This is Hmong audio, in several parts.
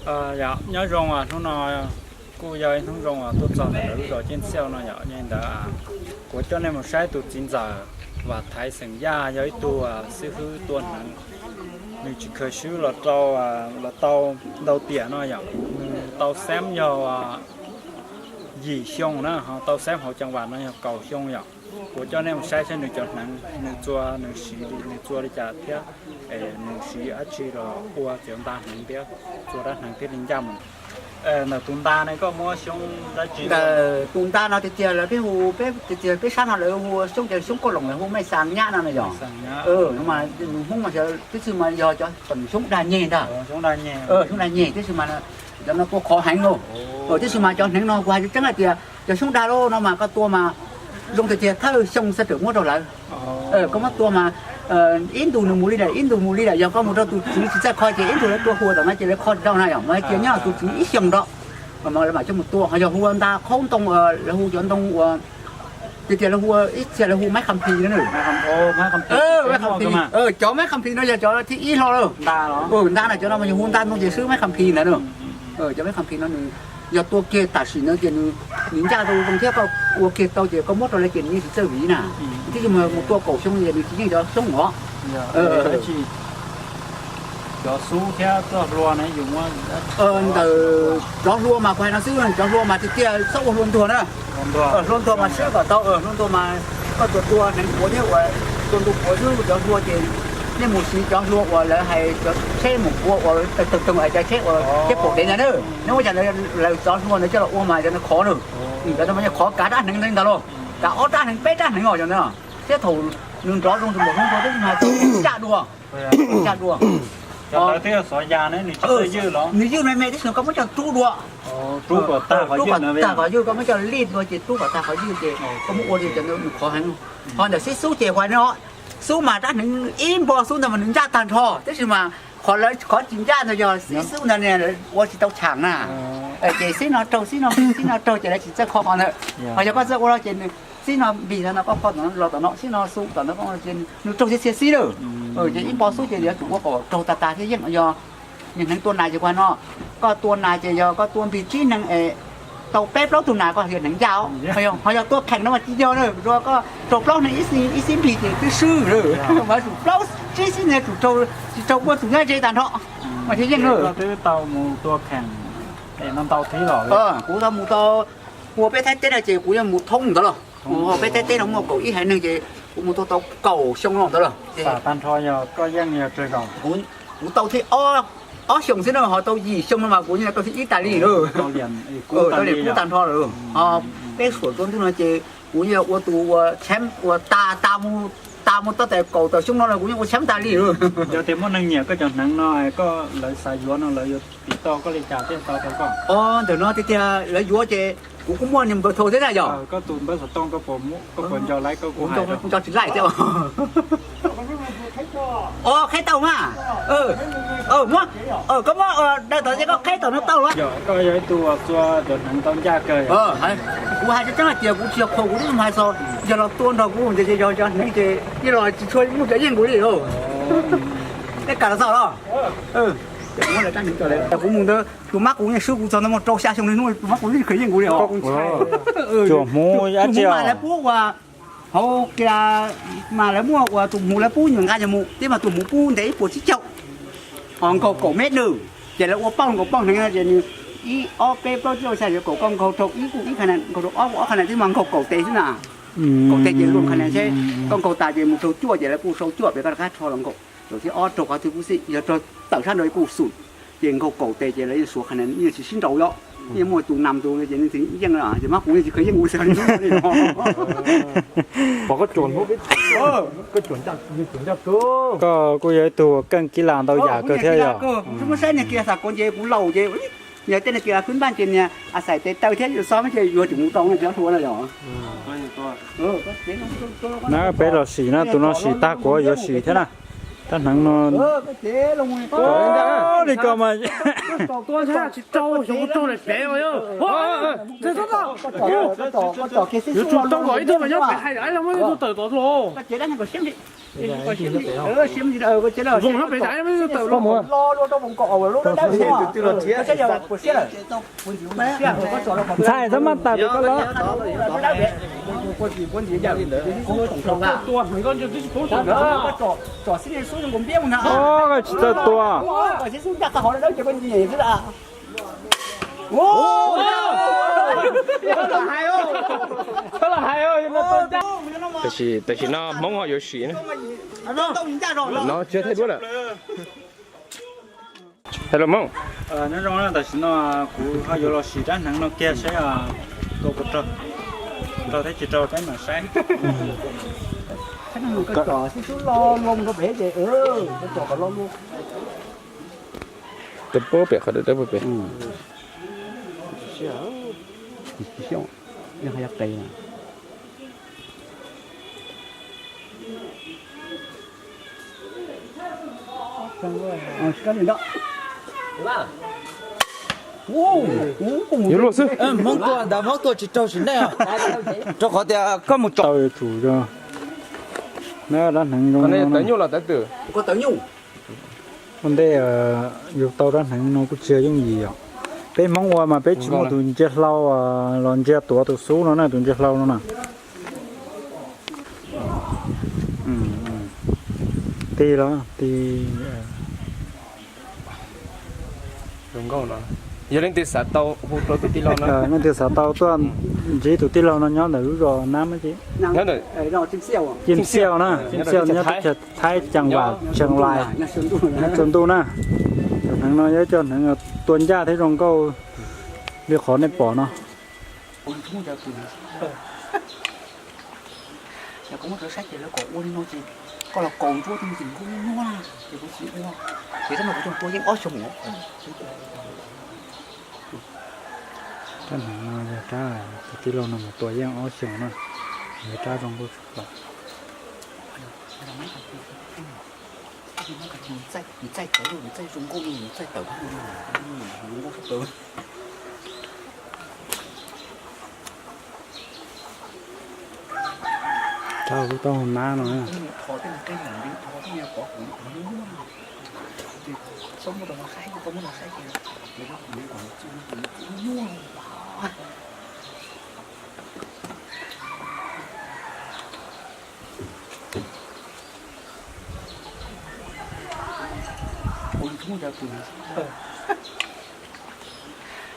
Yog, nyob zoo, hnub no kuj yog ib hnub zoo tuaj txog ntawm lub zos Ceeb Xiauj no yom. Yog li ntawd kuv coj nej mus saib tus txiv ntxawm Vam Thaiv xeem Yaj, yog ib tug xib hwb tua hneev. Nws tsis khaws swb los tau, los tau ntau tiam no yom. Nws tau xeeb yog yim xyoo na, ho tau xeeb hauv caa vam no yog kaum xyoo yom. Kuv coj nej mus saib saib nws cov hneev, nws txua, nws siv, nws txua li cas thiab nws siv dab tsi los ua cov nta hneev thiab txua dab hneev thiab li ncaj mus. Ntawm tus nta ne koj muab xyoob dab tsi? Ntawm tus nta no tiag tiag lawv peb hu, peb tiag tiag peb sab no lawv hu xyoob, ces xyoob kauj loos lawv hu mej xas nyab no na yom. Mas Hmoob mas tib txwg mas yog cov xyoob dag nyeg ntag. Xyoob dag nyeg tib txwg mas cov no tua khov heev lauj. Tib txwg mas cov hneev no kuv hais tseeb hais tias cov xyoob dag lauj no mas koj tua mas zoo tiag tiag thawj xyoo xaj rawm muab rau lawv. Koj muab tua mas ib ntus nws mus li lawm, ib ntus mus li lawm, yog koj mus rau tus tswv tsis txawj kho ces ib ntus lawv tua hua tom no ces lawv kho tsis tau na yom. Mas tias nyob tus tswv ib xyoos rau mas lawv mam coj mus tua. Ho yog hu ua nta qhaub ntoo, lawv hu cov ntoo uas tiag tias lawv hu ib txhia lawv hu maiv qha phis no na. Maiv qha phis, cov maiv qha phis no yog cov thib ib hlo lawm. Nta no cov no mas yog hu nta ntoo ces swb maiv qha phis ntawd na. Cov maiv qha phis no nws yog tua kiag tam sim no ces nws ncaj tau zoo thiab koj ua kiag tau ces koj muab rau lawv ces nws yeej tsis txawj viv na. Tib txwg mus tua kaum xyoo ces nws tsis yeej cov xyoob os. Cov xub thiab txoj hlua ne yus muab? Ntawm cov hlua mas kuv hais no xwb, cov hlua mas tiag tiag txhob ua hlua ntuag na. Hlua ntuag mas swb kom tau, hlua ntuag mas koj tua tua hneev puav thiab uas tua ntu puav xwb, cov hlua ces nej mus siv cov hlua uas lawv hais cov tsheb mus puav uas tawg tawg cov tsheb uas tsheb pom kev ntag na. Neb ua cas lawv cov hlua ntawd coj los ua mas cov ntawd khov na. Cov ntawd mas yog khov kav rab hneev ntawd ntag lauj, kav ob rab hneev peb rab hneev os cov ntawd. Thiab thaum nws nrov zoo tus npaum hnub ntuag thiab mas ncaj dua, ncaj dua. Nws ywj me me tib si koj muab coj rub dua, rub kom tag qhov ywj, koj muab coj lij dua ces rub kom tag qhov ywj ces koj muab ua li cov ntawd nws khov heev. Ho ntawm xib xub ces hais no, xub mas rab hneev ib npo xub ntawd mas nws ncaj tag nrho, tab sis mas qhov lawv khov tsis ncaj ntawd yog xib xub ntawd ua tsis tau tsham na. Ces xib no raug xib no, xib no raug ces lawv tsis txawj kho qhov ntawd. Ho yog koj txawj ua no ces xib no npis no koj kho tom no los tom no, xib no xub tom no ces nws raug txhia txhia xib lawm. Ces ib npo xub ces yuav tsum ua kom raug tag tag thiab yeej yog. Nws hneev tua nas ces kuv hais no, koj tua nas ces yog koj tua npis tsib hneev es tau peb plaub tug nas koj yog hneev ncaj os. Ho yog tua kheem no mas tsis yog na, koj raug plaub hneev ib xib npis ces twb swb lawm. Mas tsum plaub tsib xib npis tsum raug, tsis raug ua tus nyab ze tag nrho mas thiaj yeej na. Twb tau mus tua kheem no ntau thiab los? Kuv tau mus tau, ua peb Thaib teb no ces kuv yeej mus thoob ntawd los. Ua peb Thaib teb no muaj kaum ib haiv neeg ces kuv mus tau tau kaum xyoo los ntawd los. Tag nrho yog koj yeej yog tsawg zaus? Kuv tau thiab ob xyoos xwb na, ho tau yim xyoo no mas kuv yeej tau thiab ib tas li lawm. Tau liam kub tag nrho lawm. Ho peb suam tuaj ntuj no ces kuv yeej ua tus ua tsheb ua tas, tas mus tau tas kaum tawm xyoo no los kuv yeej ua tsheb tas li lawm. Yog tias muaj neeg nyiam koj cov hneev no, koj lawv xav yuav no lawv yuav tiv tauj koj li cas thiaj tau rau koj? Ntawm no tiag tiag lawv yuav ces kuv kuj muaj nws npawb thaum thiab na yog. Koj tus npawb xov tooj koj puas nco lawm? Koj kuj nco tsis laij thiab. Qheb tau mas. Muab, koj muab daws tom ces koj qheb tom no tau los. Koj yog ib tug txua cov hneev tau ncaj kawg. Kuv hais tseeb tseeb hais tias kuv tsis yog qhuas kuv tib hais xo, yog los tua nrog kuv ces yog cov hneev ces yeej los tsis tshua muaj cov yeej kuv li. Tej kam los txog los. Kuv mus ntawd tus mab kuv yeej swb kuv txog ntawd muaj rau xya xyoo li hnub, tus mab kuv yeej khaws yeej kuv li os. Cuam hmuv ab tsi mas lawv pub ua hauv kiag mas lawv muaj ua tus hmuv lawv pub nyuam nqa yog mus tib mas tus hmuv pub ntev ib puas tsib caug, ho nkaug kaum mev nws, ces lawv ua pauj nkaug pauj hneev ces nws ib ob peb plaub tsib rau xya yuav kaum, koj nkaug rau ib kuj ib qha na, nkaug rau ob kuj ob qha na, tib mas nkaug kaum tes xwb na. Kaum tes ces luag qha na seb koj nkaug tas ces mus rau cuaj ces lawv kuj sau cuaj pem koj rov qab rho los nkaug. Rau thib ob raug qhov twg kuj xij, yog raug tawm sab nraud kuj xum, ces nkaug kaum tes ces lawv yeej suav qha na, yeej tsis sib nraus yom. Yeej muaj tus nam tus ces yeej, ces mab kuv yeej tsis khaws yeej ua xwb li. Pom koj tsuas hnub, koj kuj yog ib tug keej kib las ntau yam kawg thiab yog. Kuv tsis muaj saib niag kiag xav kuv ces kuv laus ces yog tej niag kiag khwb npaj ces niag a xais tes taw thiab yuav xob ces yuav tsum mus tau no cov hlua no yom. Na peb los sim na, tus no sim tag kuv yuav sim thiab na. Rab hneev no li ko mas. Yuav tsum tau kom ib tug mas nyob pem hais lawm muab ib tug tawm tod los. Ntxhais txhob maj tawm rau koj los. Koj tsis txawj tua. Tam sim no Hmoob ho yuav sim na. No tsis thaij duab lawm. Hello Hmoob. Nyob zoo, tam sim no kuv ho yuav los sim rab hneev no kiag saib tua puas raug, raug thiab tsis raug peb mam saib. Rau pem qhov dawb dawb pem. Yuav luaj xwb. Hmoob tua ntawd Hmoob tua tsis raug sim neej, rau qhov tias koj mus tau yuav tsum zoo. Rab hneev zoo no tawv nyuj los tawv twm. Ua ntej yus tau rab hneev no kuj tsis yog yooj yim os. Peb Hmoob ua mas peb tsis muaj tus ntsia hlau los ntsia tuav tus xub no na, tus ntsia hlau no na. Tig los tig. Yog leej twg xav tau hu rau tus tij laug no. Leej twg xav tau tuaj ntsib tus tij laug no nyob ntawm lub zos nab, Cim Xiaj na, Cim Xiaj nyob teb chaws Thaib, Cees Vam, Tsheej Lais, nyob Tsaus Ntuj na. Cov hneev no yog cov hneev tua ncaj thiab zoo nkauj li qhov nej pom no. Yog koj muab rau saib ces lawv kom ua li no ces koj los kaus ntsuab rau ntxim nkauj nyuaj nyuaj na, ces kuv tsis ua. Ces rab no kuv coj tua yeej ob xyoos. Rab hneev no yog rab tus tij laug no mus tua yeej ob xyoos na, yog rab zoo nkauj tshaj plaws. Txaij tawv, txaij zoo nkauj, txaij tawv. Rab lub taub hau nab no.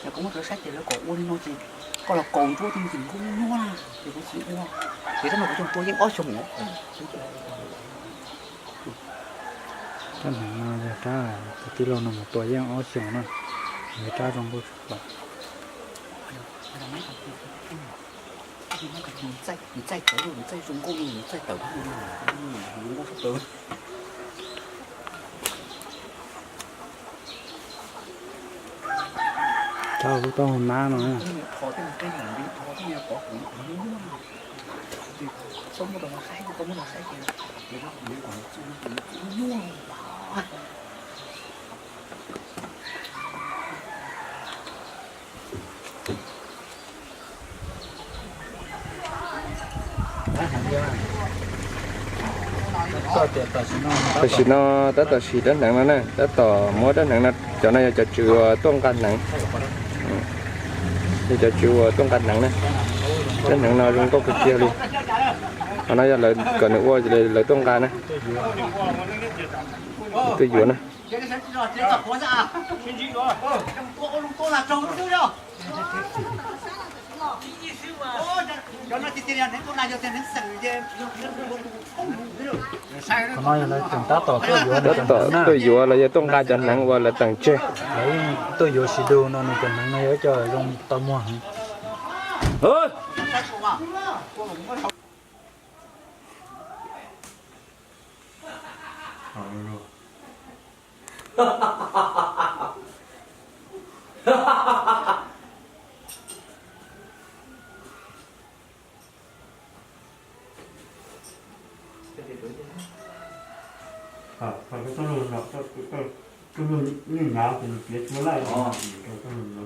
Yog koj muab rau saib ces lawv kom ua li no ces koj los kaus ntsuab rau ntxim nkauj nyuaj nyuaj na, ces kuv tsis ua. Ces rab no kuv coj tua yeej ob xyoos. Rab hneev no yog rab tus tij laug no mus tua yeej ob xyoos na, yog rab zoo nkauj tshaj plaws. Txaij tawv, txaij zoo nkauj, txaij tawv, zoo nkauj tshaj plaws. Rab lub taub hau nab no. Tam sim no tab tom sim rab hneev no na, tab tom muab rab hneev no, cov no yog cov tswv uas tuaj nqa hneev. Yog cov tswv uas tuaj nqa hneev na. Rab hneev no zoo nkauj kawg kiag li. Qhov no yog lawv kom nws ua lawv tuaj nqa na. Tuaj yuav na. Qhov no yog lawv tseem tab tom tuaj yuav, tab tom tuaj yuav los yog tuaj nqa cov hneev uas lawv teem tseg. Lawv tuaj yuav sis du no nws cov hneev no yog ib co zoo tau muag heev. Koj lug nyuj nyav ces nws piav tsis muaj laij, koj lug no,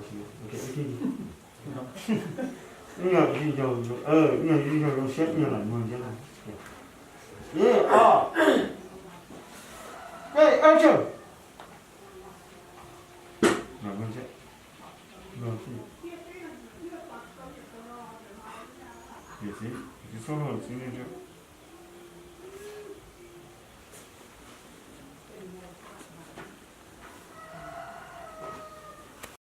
ib nyuag ib zaug zoo siab ib nyuag lam muag ntsia. Ib, ob, action. Los, los, txiv, txiv txhob luag txiv ne.